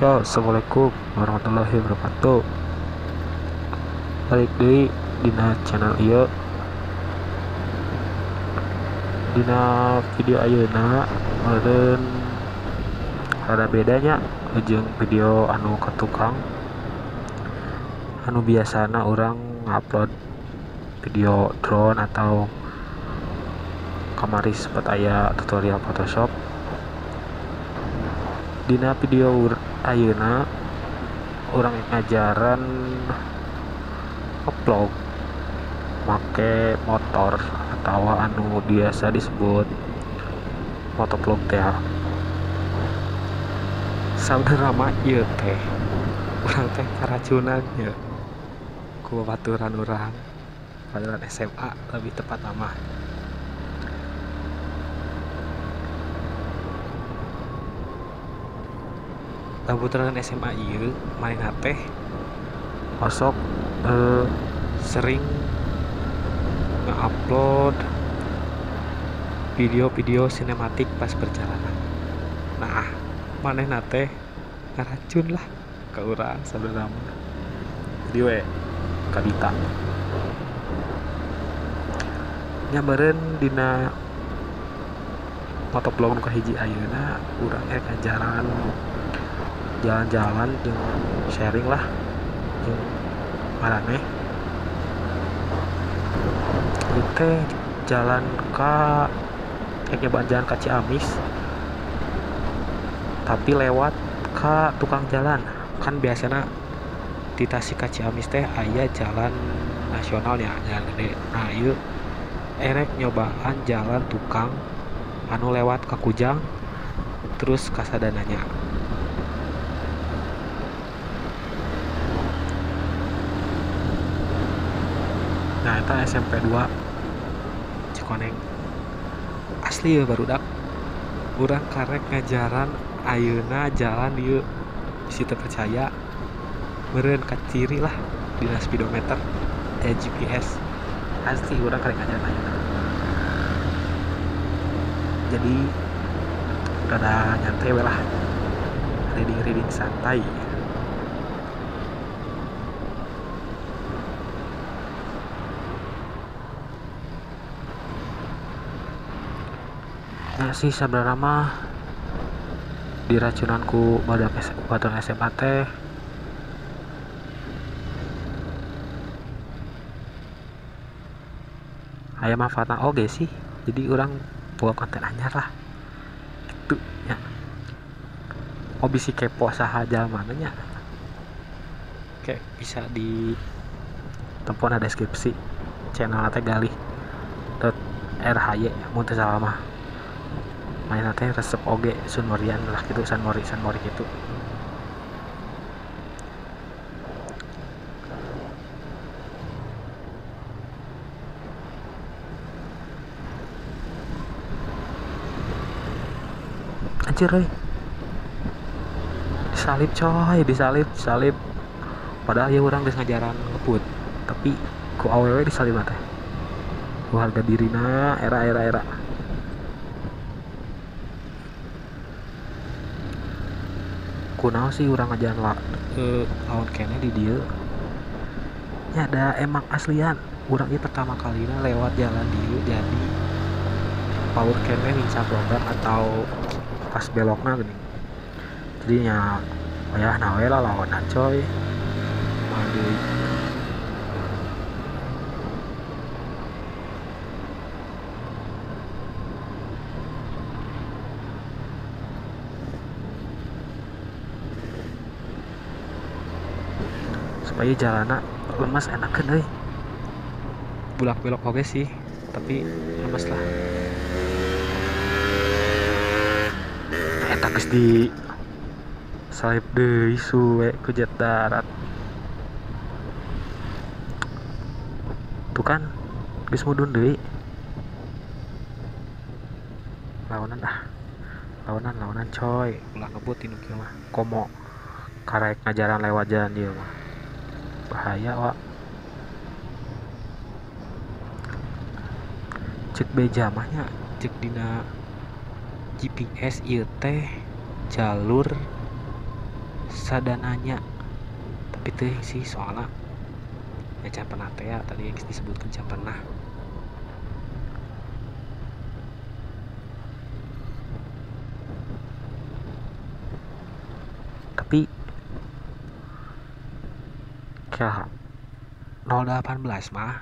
Yo, assalamualaikum warahmatullahi wabarakatuh. Balik deui dina channel ieu. Dina video ayeuna meureun rada bedanya jeung video anu ka tukang. Anu biasana urang ngupload video drone atau kamari sempat aya tutorial Photoshop. Dina video ayeuna urang ngajaran ngevlog make motor atau anu biasa disebut motovlog teh. Saudara mah ieu teh urang teh karacunan ye ku babaturan urang, babaturan SMA lebih tepat nama. Babaturan SMA ieu manehna teh osok sering nge-upload video-video sinematik pas perjalanan. Nah, manehna teh ngaracun lah ke urang saudara mah. Jadi we kabita. Nya beureun dina motovlog nu kahiji ayeuna urang rek ngajaran jalan-jalan jeung sharing lah jeung maraneh. Ieu teh jalan ka nyobaan jalan ka Ciamis tapi lewat ka tukang jalan. Kan biasana di Tasik ka Ciamis teh aya jalan nasional ya, jalan gede. Nah, ieu erek nyobaan jalan tukang anu lewat ka Kujang terus ka Sadananya. Nah, eta SMP 2 Cikoneng. Asli ya barudak. Urang karek ngajaran ayeuna jalan ieu bisi teu percaya. Meureun kaciri lah dina speedometer GPS. Asli urang karek ngajaran ayeuna. Jadi rada nyantai we lah. Riding-riding santai. Ya sih saudara mah diracunan ku babaturan SMA teh. Aya manfaatna oge sih. Jadi urang boga konten anyar lah. Gitu nya. Oh bisi kepo saha jalmana nya. Oke, bisa di tempona deskripsi channel teh galih .rhy mun teu salah mah. Mainna teh resep oge sunmorian lah gitu, sunmori gitu. Anjir euy. Disalip coy, disalip, salip. Padahal ya urang geus ngajaran ngebut, tapi ku awewe disalip teh. Ku harga dirina era. Kunaon sih urang ngajaran lawan keneh di dieu. Nya da emang aslian urang ieu pertama kalina lewat jalan dieu, jadi power keneh nincak longgar atau pas belokna geuning. Jadi nya wayahna we lah lawanan coy. Kumaha deui. Supaya jalanna lemas enakeun euy. Bulak belok oge sih, tapi lemas lah. Eta geus di salib deui suwe ku jet darat. Tuh kan geus mudun deui. Lawanan ah. Lawanan coy, ulah ngebut tinu kieu mah. Komo karek ngajaran lewat jalan dieu mah. Bahaya wak. Cek beja mah nya, cek dina GPS ieu teh jalur Sadananya tapi teuing sih soalna ya can pernah teh ya, tadi yang disebutkan can pernah. Tapi kayak 018 mah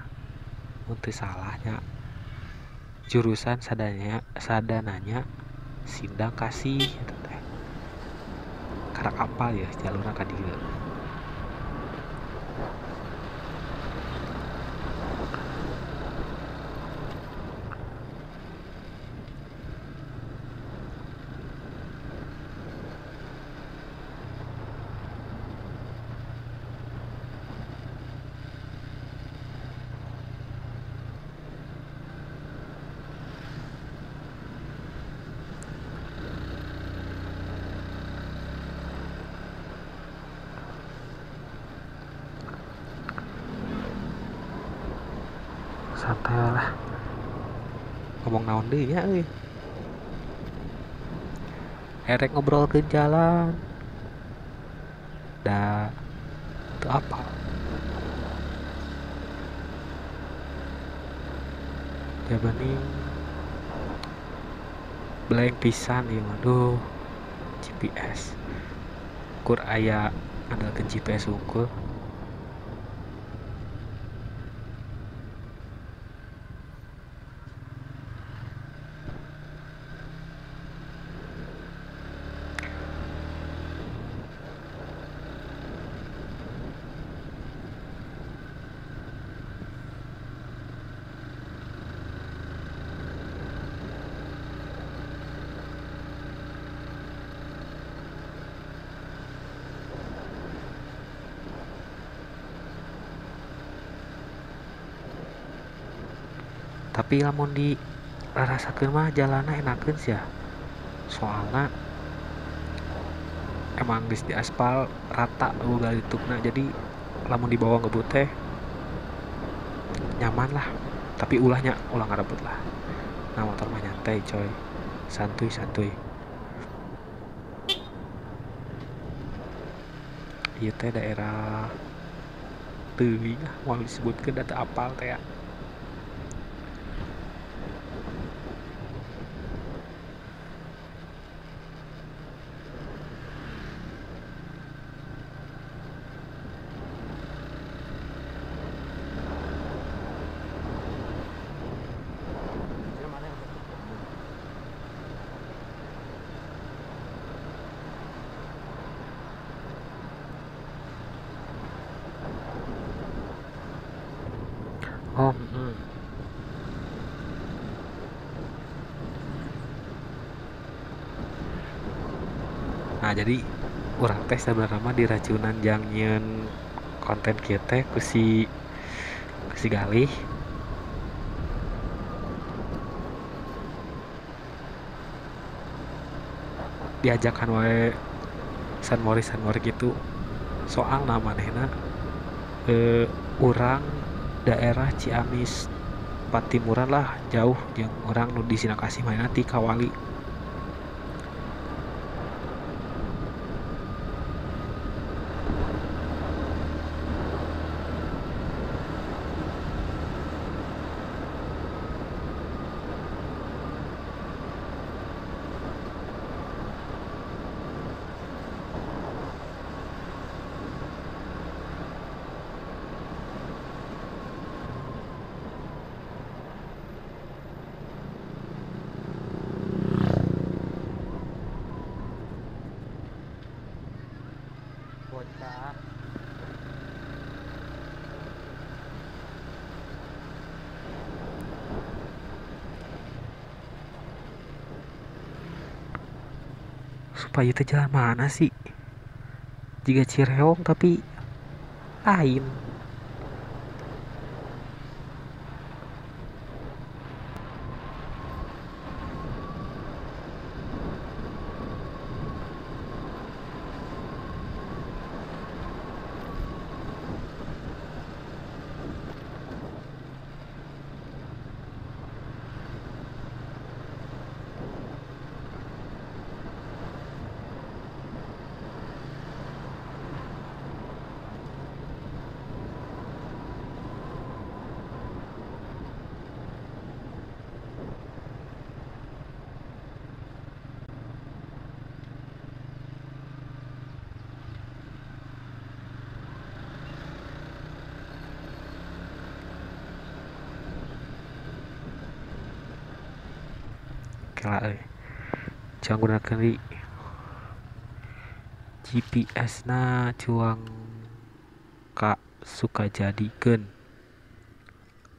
untuk salahnya jurusan sadananya Sindang Kasih eta teh. Karak apal ya jalurna ka dieu. Santai lah, ngomong naon deui nya euy. Erek ngobrol ke jalan da teu apa. Jabaning blank pisan ieu mah, duh. GPS kur aya andalkeun GPS hungkul. Tapi lamun di rarasakeun mah jalanna enakeun sia. Soalna emang geus di aspal rata boga ditupna, jadi lamun dibawa ngebut teh nyaman lah. Tapi ulahnya ulah ngarebut lah. Nah motor mah nyantai coy, santuy-santuy. Ieu teh daerah teuing ah, moal disebutkeun da teu apal teh ya. Oh, Nah, jadi urang teh sebenarnya mah diracunan jang nyieun konten kieu teh ku si Galih. Diajakan wae San Mori gitu. Soalna manehna urang daerah Ciamis Patimuran lah, jauh jeung urang nu di Sindangkasih manehna ti Kawali. Supaya itu jalan mana sih? Jika Cireong tapi lain. Kela euy. Cuang gunakeun di GPS na cuang ka Sukajadikeun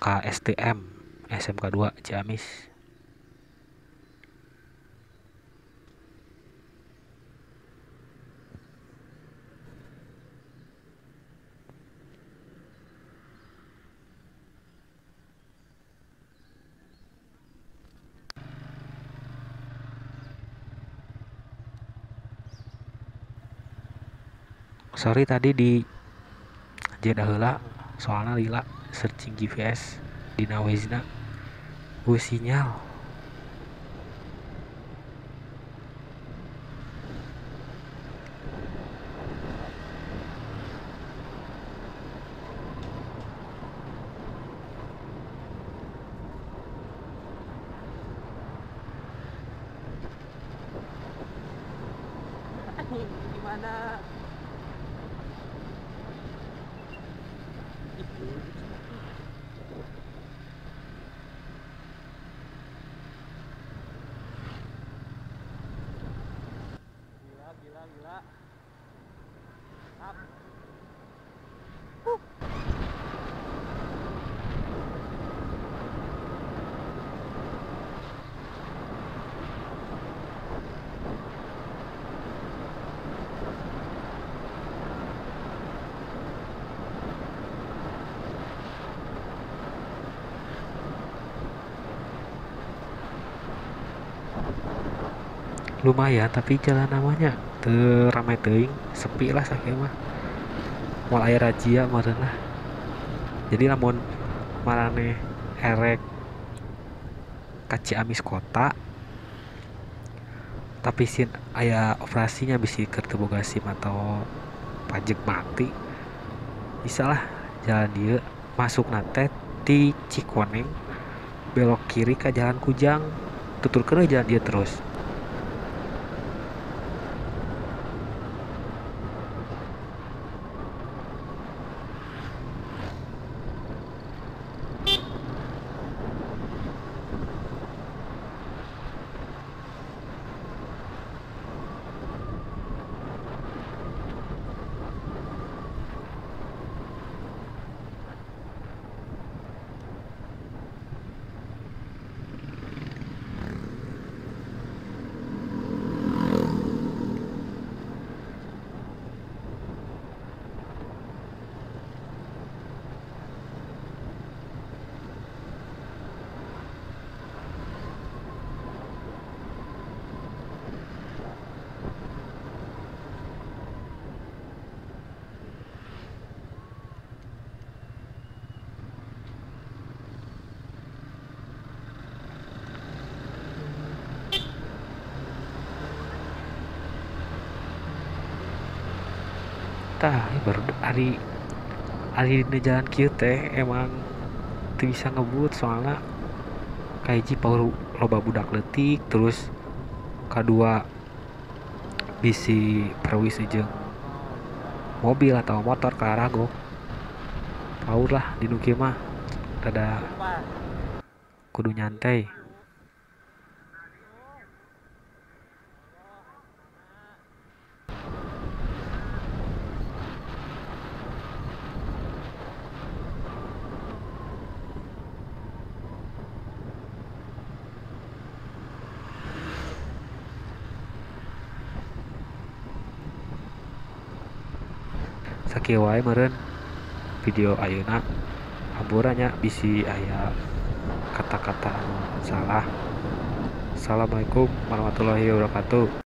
ka STM SMK 2 Ciamis. Sorry tadi di jeda heula soalna lila searching GPS dina Waze-na eueuh sinyal. Gimana? Gila, gila, gila. Up. Lumayan tapi jalan namanya teu rame teuing, sepi lah sakieu mah. Moal aya razia meureun lah. Jadi lamun maraneh erek ka Ciamis kota tapi sin aya operasinya bisi keur teu boga SIM atau pajek mati, bisa lah jalan dieu masukna teh ti Cikoneng belok kiri ka Jalan Kujang, tuturkeun we jalan dieu terus. Tah baru hari hari dina jalan kieu teh emang teu bisa ngebut soalna kahiji paur loba budak leutik, terus kadua bisi perwis jeung mobil atau motor karagok. Paur lah di nu kieu mah rada kudu nyantai. Sakieu wae meureun video ayeuna, hampura nya bisi aya kata-kata anu salah. Assalamualaikum warahmatullahi wabarakatuh.